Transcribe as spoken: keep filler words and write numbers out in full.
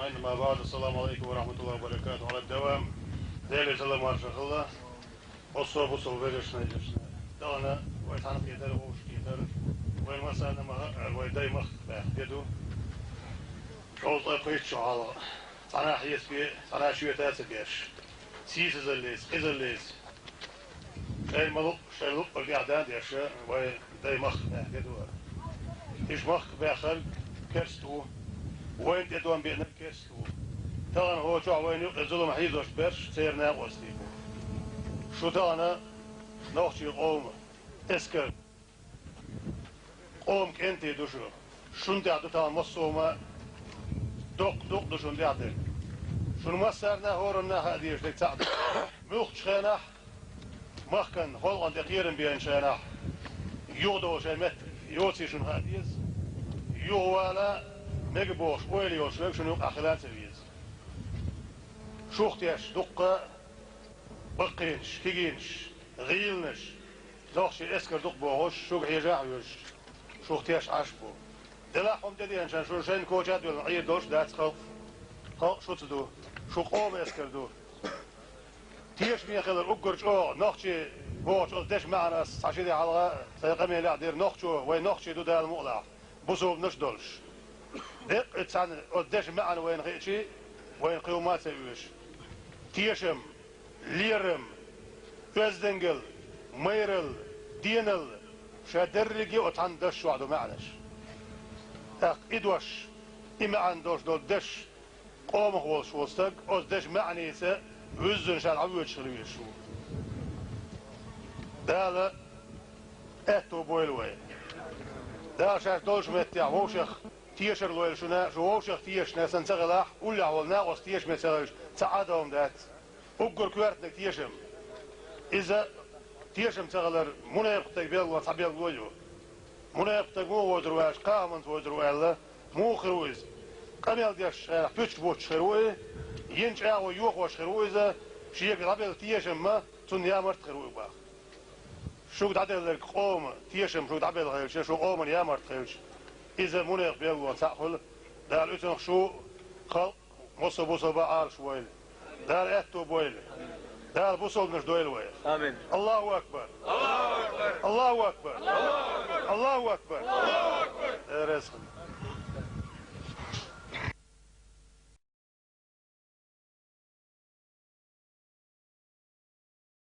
أما بعد، السلام عليكم ورحمة الله وبركاته. على الدوام. Делера салам-маршо хилла. Массо а бусалба вежарий, вежарий. Тахана вай цхьаьна кхетар, вовшах кхетар. Вай массарна а ма хаъара, вай дай мах баьхка де ду. Шовзткъе пхийтта шу хьалха цхьаннахьа хьесапе, цхьаннахьа шоьта а ца беш, сийсазаллица, къизаллица, шоай ма-луъу, шоай луъург тӀехь дан а деш, вай дай мах баьхка де ду. Иштта мах баьхнарг керста ву, вайна тӀе дом биънарг керста ву. Тахана хӀокху чохь вайна юкъе зулам хьийзош берш церан накъостий бу. Шу тахана нохчийн къоман эскар, къоман кӀентий ду шу. Шун тӀехь ду тахана массо а хӀума, доккха дукъ ду шун тӀехь дерг. Шуна массарна а, хӀоранна а хаа дезаш дерг цхьаъ ду. Муьлххачу хенахь, махкан халкъана тӀе кхерам беанчу хенахь, юхадовла шайн меттиг йоций шуна хаа деза. Юхавала мега бохуш ойла йолуш верг шуна юкъахь хила а ца веза. Шух теш дуккха баккхийнаш, кегийнаш, гӀийланаш, нохчийн эскар дукха бохуш, шуьга хьежа а хьоьжуш, шух теш Ӏаш бу. Делахь хӀума тӀедеанчарна шуна шайна коча а доьллина Ӏийр долуш дац халкъ. Халкъ шуца ду, шу къоман эскар ду. Тешаме хилар уггар чӀогӀа нохчий бохучу оцу дешан маьӀна ас цхьа ши де хьалха сайн къамелехь дира: нохчо вай нохчий ду Дала мукъалахь, бусалбанаш а долуш. Деккъа цхьаьна оцу дешан маьӀна вайна хиъчи, вайна кхин хӀума а ца оьшу. Тешам, лерам, оьздангалла, майралла, деналла, ша дерриге а оцу цхьана дашна чохь ду маьӀнаш. ТӀаккха и дош, и маьӀна долуш долу даш къомах волуш волу стаг оцу дешан маьӀница вуьззина ша дӀавоьдуш хила везаш ву. Дала аьтто бойла вай. Дала шаьш долчу меттехь вовшех тешар лойла шуна, шу вовшех тешаш санна ца хилахь, уллехь волу накъост тешаме ца хилча, цхьа а догӀма дац. Уггар коьртаниг тешам. Иза тешам ца хилар мунепакъ стеган билгало цхьа билгало а ю. Мунепакъ стаг муха вовзур ву аьлча, кхаа хӀуманца вовзур ву аьлла, муха хир ву иза? Къамел деш хенахь пуьчаш буттуш хир ву и, йина чӀагӀо йохош хир ву иза, шега дӀабелла тешам-м цунна ямарта хир ву и боху. Шуьга дӀаделларг къоман тешам шуьга дӀабелла хилча, шу къоман ямарта хилча, иза мунепакъ билгалонан цхьаъ хуьлу. Дала уьцунах шу, халкъ, массо а бусалба Ӏалаш войла. Дала аьтто бойла. Дала бусалбанаш дойла вайх. Амин. Аллаху акбар! Аллаху акбар! Аллаху акбар! Э, реза хила.